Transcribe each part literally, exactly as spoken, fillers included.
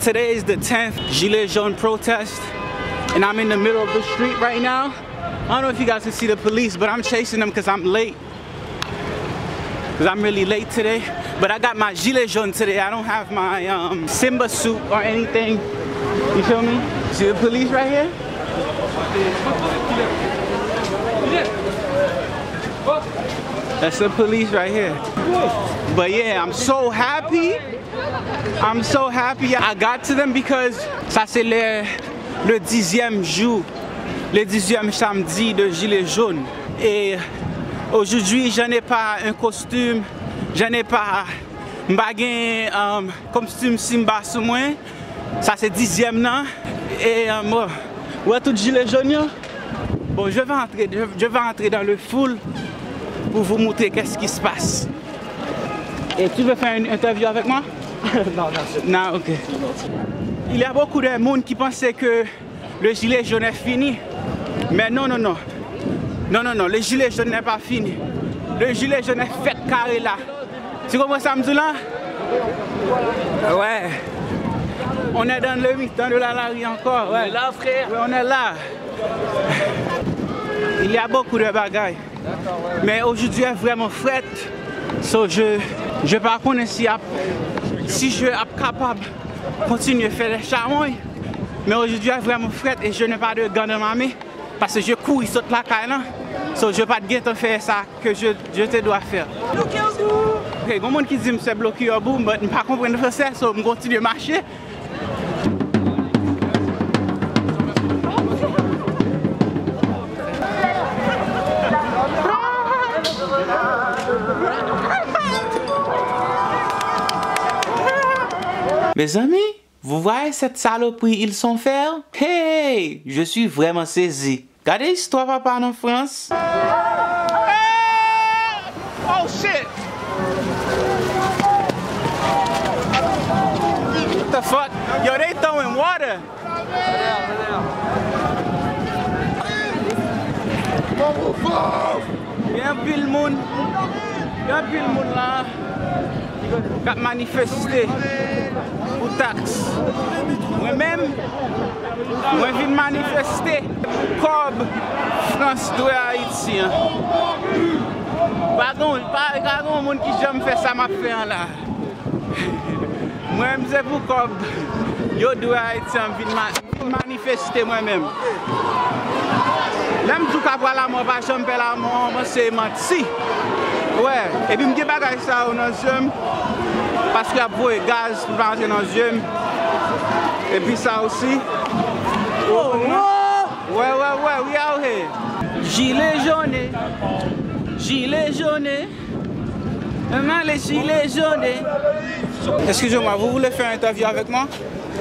Today is the tenth Gilets Jaunes protest, and I'm in the middle of the street right now. I don't know if you guys can see the police, but I'm chasing them because I'm late. Because I'm really late today. But I got my gilet jaune today. I don't have my um, Simba suit or anything. You feel me? See the police right here? That's the police right here. But yeah, I'm so happy. I'm so happy I got to them because ça c'est le, le dixième jour, le dixième samedi de Gilets jaunes. Et aujourd'hui, je n'ai pas un costume, je n'ai pas, m pa gen um, kostim Simba sou mwen. Sa se dizyèm nan. E um, bon, ou wè tout jilè jòn yo? Bon, je vais entrer, je, je vais entrer dans le foule pour vous montrer qu'est-ce qui se passe. Et tu veux faire une interview avec moi? Non, merci. Non, ok. Il y a beaucoup de monde qui pensait que le gilet jaune est fini. Mais non, non, non. Non, non, non, le gilet jaune n'est pas fini. Le gilet jaune est fait carré là. Tu comprends ça, Mzoula? Ouais. On est dans le mi-temps de la, la rue encore. Ouais. On est là, frère. Ouais, on est là. Il y a beaucoup de bagailles. Mais aujourd'hui est vraiment frette. So, je, je pa konnen si ap, si je ap kapab kontinye fè lè chawony. Men aujourd'hui est vraiment frette et je n'ai pas de gants dans ma main. Parce que je cours sot lakay lan. So, je pa t gentan fè sa que je, je te dois faire. Ok, gon moun ki di m se bloki yo boum, but m pa konprann fransè, so m kontinye mache. Mezanmi, vous voyez cette saloperie ils sont faire? Hey, je suis vraiment saisi. Gade istwa papa nan Frans. Oh shit! What the fuck? Yo, they throwing water. Gen anpil moun. Gen anpil moun la k ap manifeste pou taks. Mwen menm, mwen vin manifeste pou kòb Frans dwe Ayiti an. Pa gen, pa, pa gen moun ki janm fè sa m ap fè an la. Mwen menm se pou kòb yo dwe Ayiti an m vin ma-, manifeste mwen menm. Lè m di w ka pran lanmò, pa janm pè lanmò, mwen se manti. Wè, epi m gen bagay sa yo nan zye m, paske y ap voye gaz pou l pa rantre nan zye m. Epi sa osi. Oh, non! Wè, wè, wè, we out here. Jilè jone, jilè jone. Mwen ale jilè jone. Excusez-moi, vous voulez faire une interview avec moi?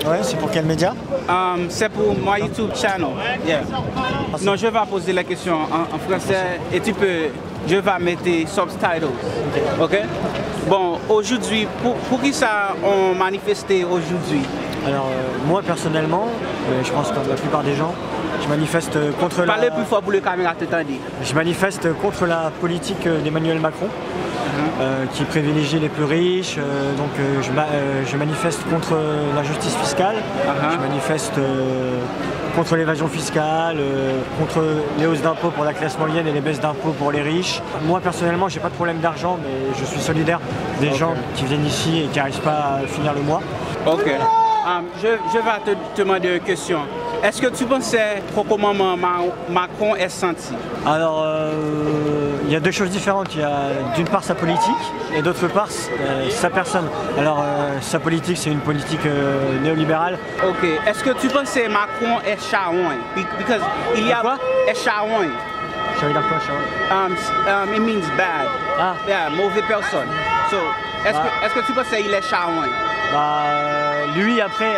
Ouais, c'est pour quel média? Um, c'est pour mon YouTube channel. Yeah. Non, je vais poser la question en, en français et tu peux, je vais mettre subtitles. Ok? Bon, aujourd'hui, pou, pou ki sa on manifeste aujourd'hui? Alors, euh, moi personnellement, mais je pense comme la plupart des gens, je manifeste contre la... Pale pli fò pou le kamera te tande. Je manifeste contre la politique d'Emmanuel Macron, euh, qui privilégie les plus riches. Euh, donc, euh, je, ma- euh, je manifeste contre l'injustice fiscale. Je manifeste euh, contre l'évasion fiscale, euh, contre les hausses d'impôts pour la classe moyenne et les baisses d'impôts pour les riches. Moi, personnellement, j'ai pas de problème d'argent, mais je suis solidaire des gens qui viennent ici et qui n'arrivent pas à finir le mois. Ok. Um, je, je vais te, te demander une question. Est-ce que tu penses que Coco Maman Ma- Macron est senti? Alors, euh, il y a deux choses différentes. Il y a d'une part sa politique et d'autre part euh, sa personne. Alors, euh, sa politique, c'est une politique euh, néolibérale. Ok. Est-ce que tu penses que Macron est chawony? Be- Because il y a... Quoi? Est chawony. Ça veut dire quoi, chawony? Um, s- um, it means bad. Ah. Yeah, mauvaise personne. So, est-ce que, est-ce que tu penses qu'il est chawony? Bah, lui, après,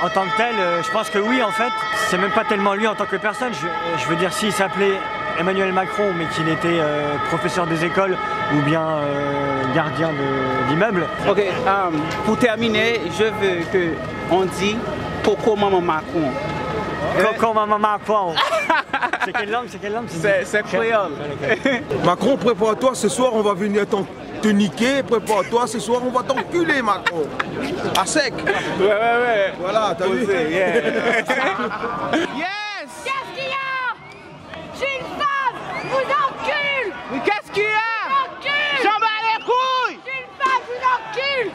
en tant que tel, euh, je pense que oui, en fait. C'est même pas tellement lui en tant que personne. Je, je veux dire, s'il s'appelait Emmanuel Macron, mais qu'il était euh, professeur des écoles ou bien euh, gardien de- d'immeuble. Ok, um, pour terminer, je veux que on dit Coco Maman Macron. Coco Maman Macron. C'est quelle langue? C'est quelle langue? C'est c'est créole. Macron, prépare-toi, ce soir, on va venir t'en Te niqué, prépare-toi, ce soir on va t'enculer, Macron. À sec. Ouais, ouais, ouais. Voilà, t'as vu? Posé, yeah. Yes! Qu'est-ce qu'il y a? Une femme vous encule! Mais qu'est-ce qu'il y a? Encule! J'en bats les couilles. Une femme vous encule!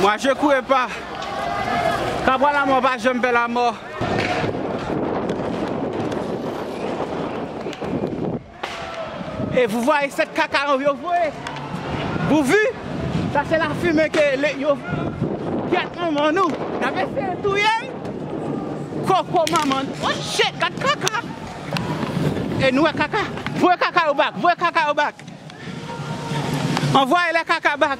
Moi, je cours pas. Kabwa lanmò pa janm pè lanmò. Et vous voyez cette caca yo voye. Vous vu? Ça c'est la fumée que les yo. Gad manman nou. N ap eseye touye m. Koko manman nou. Oh shit, gad kaka. E nou wè kaka. Voye kaka yo back. Voye kaka yo back. Anvoye lè kaka back.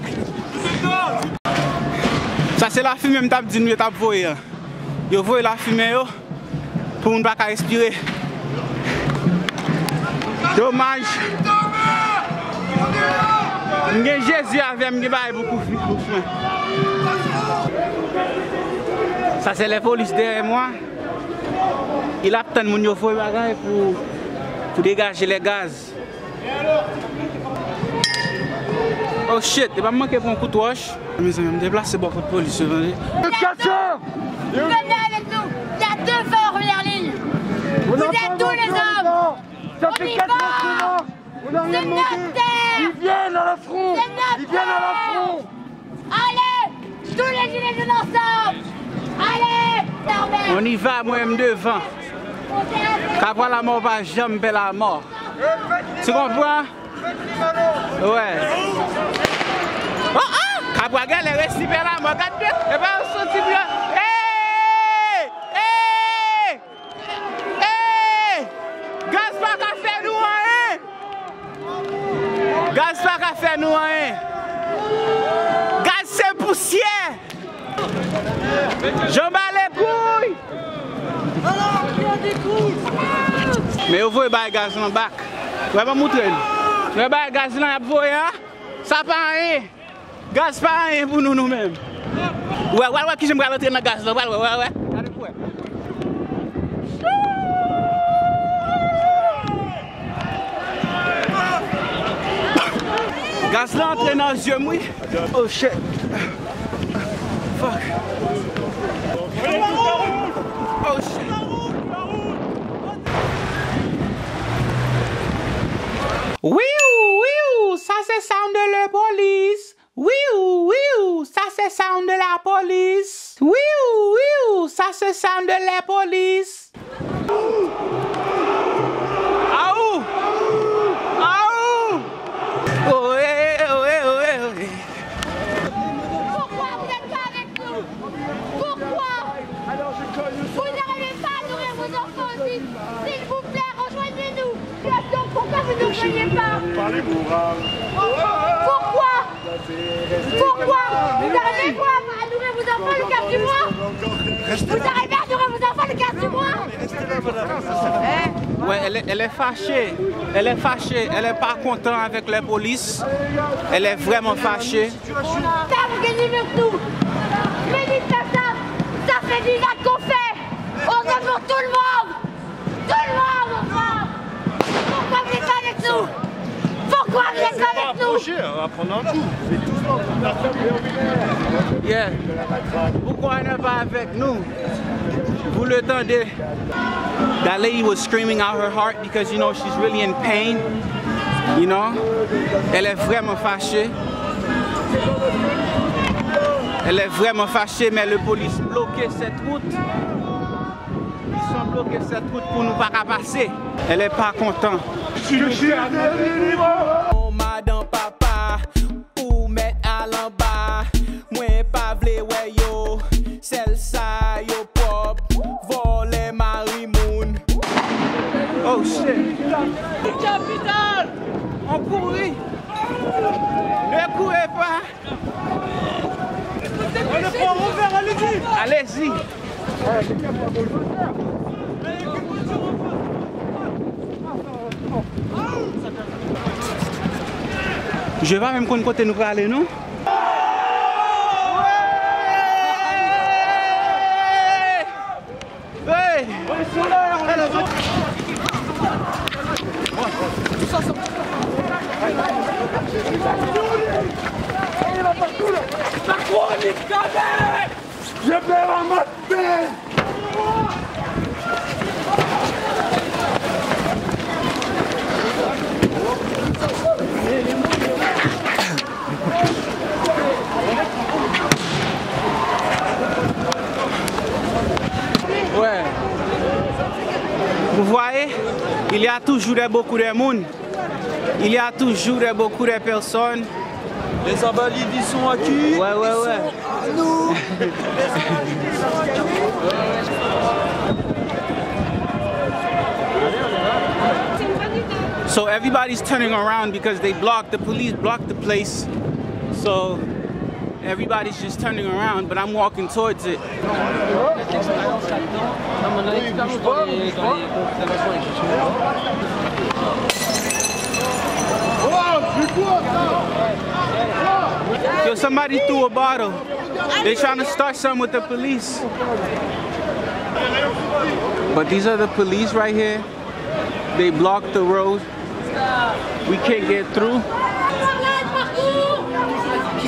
Sa se lafimen m t ap di nou yo t ap voye an. Yo voye lafimen yo pou moun pa ka respire. Domaj. M gen Jezi avè m, m gen bagay pou kouvri pou swen. Sa se lè polis dèyè mwen. Il ap tann moun yo voye bagay pou, pou degaje lè gaz. Oh shit, e pa m manke pran kout wòch. Mezanmi, m deplase bò kote polis yo, tande. Vous êtes deux! Venez avec nous! Il y a deux femmes en première ligne! Vous êtes tous les hommes! On y va! C'est notre terre! C'est notre terre! Allez! Tous les Gilets jaunes ensemble! Allez! Normal! On y va, mwen m devan. Kabwa lanmò pa janm pè lanmò. Tu konpran? Wè. Oh, oh! Kabwa genlè resi pè lanmò. Gad de. E pa yon santi byen. Hey! Hey! Hey! Gaz pa ka fè nou anyen. Gaz pa ka fè nou anyen. Gaz se pousyè. Jan ba le kouy. Men yo voye bay gaz lan bak. Wè, ban moutre nou. Wè bay gaz lan y ap voye a. Sa pa anyen. Gaz pa anyen pou nou, nou menm. Wè, wè, wè kijan m pral antre nan gaz lan. Wè, wè, wè, wè. Gade pou wè. Gaz lan antre nan zye m, wi. Oh shit. Fuck. Oh shit. Wiou, wiou, sa se sound de la police. Wiou, wiou, sa se sound de la police. Wiou, wiou, sa se sound de la police. Aou! Aou! Oe, oe, oe, oe. Pourquoi vous n'êtes pas avec nous? Pourquoi? Vous n'arrivez pas à nourrir vos enfants aussi? S'il vous plaît, rejoignez-nous. Pourquoi vous ne nous voyez pas? Pourquoi? Pourquoi? Vous arrivez quoi à nourrir vos enfants le quinze du mois? Vous arrivez à nourrir vos enfants le quinze du mois? Ouais, elle est, elle est fâchée. Elle est fâchée. Elle est pas contente avec la police. Elle est vraiment fâchée. Fè m gen nimewo tou. Menis sa, sa fè dizan k on fè. On fè pou tout moun. Tout moun, on fè. Poukwa w vle pa avèk nou? Poukwa w vle pa avèk nou? Yeah. Pourquoi elle n'est pas avec nous? Vous l'entendez? That lady was screaming out her heart because, you know, she's really in pain. You know? Elle est vraiment fâchée. Elle est vraiment fâchée, mais le police bloquait cette route. Ils sont bloqués cette route pour nous pas passer. Elle est pas contente. Oh, madan papa, ou mèt al anba. Mwen pa vle wè yo. Sèl sa yo pwòp, vòlè mari moun. Oh shit. Kapital, on kouri. Ne courez pas. Allez-y. Je pa menm konn kote nou prale non. Hey! Je vais ramasser. Ouais. Vous voyez, il y a toujours des, beaucoup de monde. Il y a toujours des, beaucoup de personnes. Les Invalides, ils sont acquis. Ouais, ouais, ouais. Ils sont à nous. So everybody's turning around because they blocked, the police blocked the place. So everybody's just turning around, but I'm walking towards it. Yo, somebody threw a bottle. They trying to start something with the police. But these are the police right here. They blocked the road. We can't get through.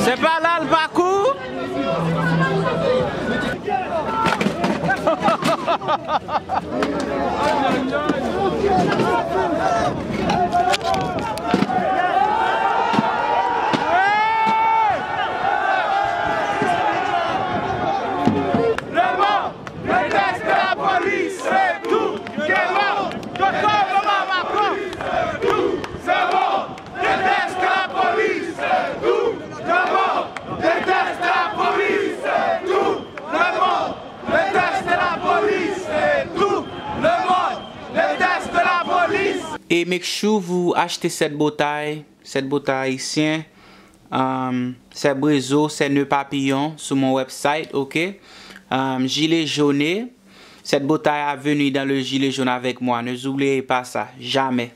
Se pa la l pa kou. Déteste la police, c'est tout. Démon, Docteur Laurent Macron. Tout, c'est bon. Déteste la police, c'est tout. Démon, déteste la police, c'est tout. Démon, déteste la police, c'est tout. Le monde déteste la police. Et make sure vous achetez cette bouteille, cette bouteille haïtienne. Um, c'est Brezo, c'est Nœud Papillon sur mon website, ok? Um, gilet jaune, cette bouteille a venu dans le gilet jaune avec moi, ne oubliez pas ça, jamais.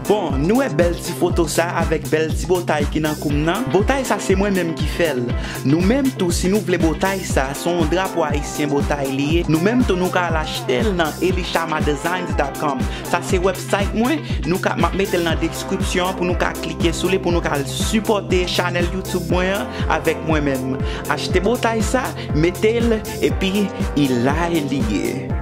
Bon, nou wè bèl ti foto sa avèk bèl ti botay ki nan kou m nan. Botay sa se mwen menm ki fè l. Nou menm tou, si nou vle botay sa, se yon drapo ayisyen botay li ye. Nou menm tou, nou ka al achte l nan elishamadesigns dot com. Sa se website mwen, nou ka, m ap mete l nan deskripsyon an pou nou ka klike sou li, pou nou ka al sipòte chanèl YouTube mwen an avèk mwen menm. Achte botay sa, mete l, epi i la li ye.